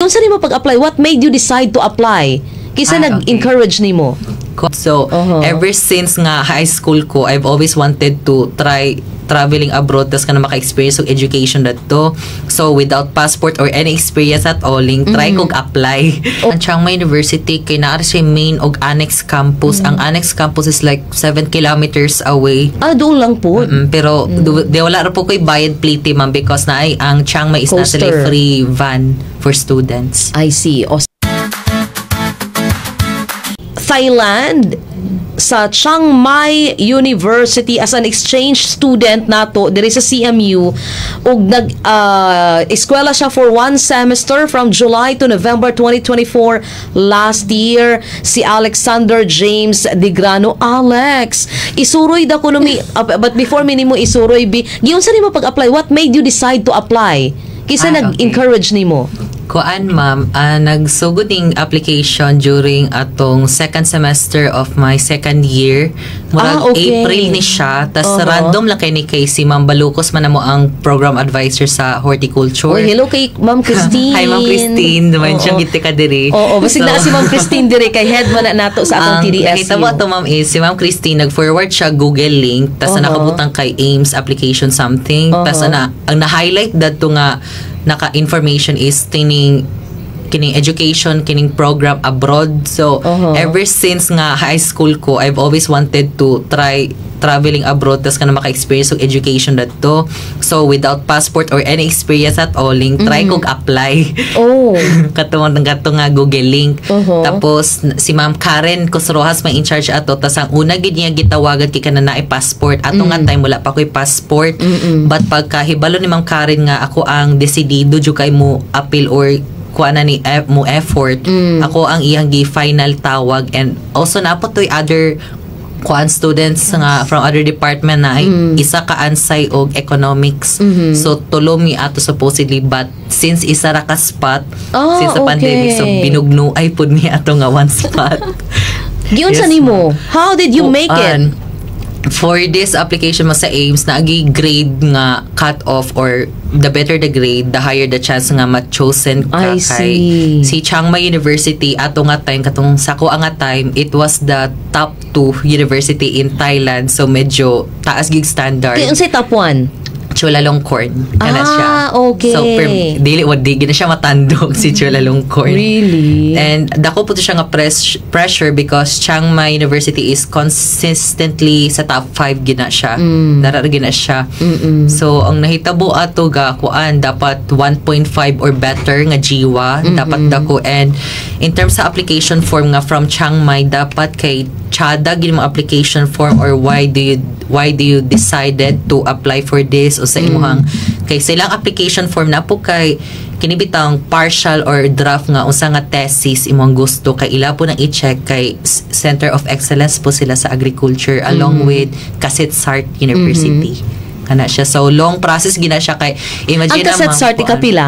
Giunsa nimo pag-apply? What made you decide to apply? Kinsa nag-encourage nimo? So, ever since nga high school ko, I've always wanted to try traveling abroad, tas kana maka-experience og education didto. So, without passport or any experience at all, ling try kog apply. Ang Chiang Mai University kay naa siya main og annex campus. Ang annex campus is like 7 kilometers away. Ah, doon lang po. Pero di wala ra po ko'y bayad plite, ma'am, because naay ang Chiang Mai is na sila Coaster. Free van for students. I see. O, Thailand sa Chiang Mai University as an exchange student nato diri sa CMU ug nag eskwela siya for one semester from July to November 2024 last year, si Alexander James Di Grano. Alex, isuroy da kuno mi, but before mi nimo isuroy bi, giunsa nimo pag-apply? What made you decide to apply? Kinsa nag-encourage nimo? Kuan, ma'am, nagsugod ning application during atong second semester of my second year. Murag April ni siya. Tas random lang kay ni kay si Ma'am Balukos man mo ang program advisor sa horticulture. Uy, hello kay Ma'am Christine. Hi, Ma'am Christine. Duman siyang giti ka diri. Oo, basig na si Ma'am Christine dire kay head man na nato sa atong Ang TDSU. nakita mo ato, ma'am, is si Ma'am Christine nag-forward siya Google link, tas nakabutang kay AIMS application something, tas na ang na-highlight dadto nga naka-information is tining kining education, kining program abroad. So ever since nga high school ko, I've always wanted to try traveling abroad, tas kana maka-experience og education didto. So without passport or any experience at all, ling try kog apply katong kato nga Google link. Tapos si Ma'am Karen Cosrojas may in charge ato, tas ang una gid niya gitawagan kay kana naay passport. Ato nga time wala pa ko'y passport. But pagkahibalo ni Ma'am Karen nga ako ang desidido jud kay mo appeal or kuha na ni mo effort, ako ang iyang gi final tawag, and also naa po to'y other kuan students nga from other department na ay isa ka ansay og economics. So tulo mi ato supposedly, but since isa ra ka spot since the pandemic, so binugno ay pud mi ato nga one spot. Giunsa Yes, nimo? How did you make it? Kuan, for this application mo sa AIMS, naagi grade nga cut off, or the better the grade, the higher the chance nga ma-chosen ka. I Kay see. si Chiang Mai University ato nga time, katong sako nga time, it was the top two university in Thailand, so medyo taas gig standard. Kay unsay top 1? Chulalongkorn kana siya. So per, dili wa di gina siya matandog si Chulalongkorn. Really? And dako po to siya nga pressure because Chiang Mai University is consistently sa top 5 gina siya. Dara ra gina siya. So ang nahitabo ato ga kuan, dapat 1.5 or better nga GWA dapat dako, and in terms sa application form nga from Chiang Mai, dapat kay tsada gid mo application form or why do you decided to apply for this o sa imuhang kay silang application form na po kay kini bitang partial or draft nga unsa nga thesis imong gusto, kay ila po nang i-check kay Center of Excellence po sila sa agriculture along with Kasetsart University kana siya. So long process gina siya kay imagine Ang Kaset na, ma'am, Sart, kuan. Ikapila?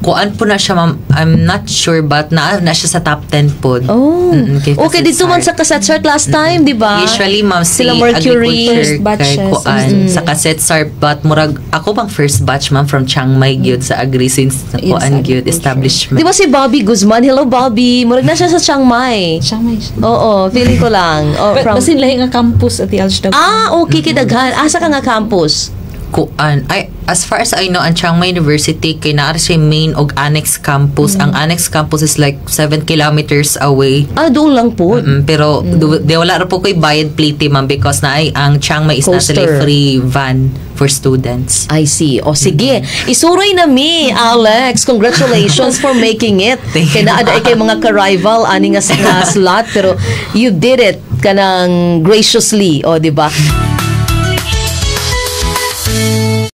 Kuan po na siya, ma'am. I'm not sure, but na siya sa top 10 po. Oh. Kay Okay, dito man sa Kasetsart last time, di ba? Usually, ma'am, si Sila Mercury. agriculture First batch kay siya. kuan sa Kasetsart, but murag ako bang first batch, ma'am, from Chiang Mai gyud sa agri since Yes, kuan gyud agriculture. Establishment. Di ba si Bobby Guzman? Hello, Bobby. Murag na siya sa Chiang Mai. Chiang Mai siya. Oo, feeling ko lang. Oh, But, from basin lahi nga campus at the Alj. Ah, okay, kidaghan. Asa ka nga campus? Kuan ay, as far as I know, ang Chiang Mai University kay naa siya main og annex campus. Ang annex campus is like 7 kilometers away. Ah, doon lang po. Pero di wala ra po ko'y bayad plite, ma'am, because naay ang Chiang Mai is na sila Coaster. Free van for students. I see. O sige, isuroy na mi, Alex. Congratulations for making it. Thank Kay you. naa kay mga ka-rival ani nga slot, pero you did it kanang graciously, o di ba?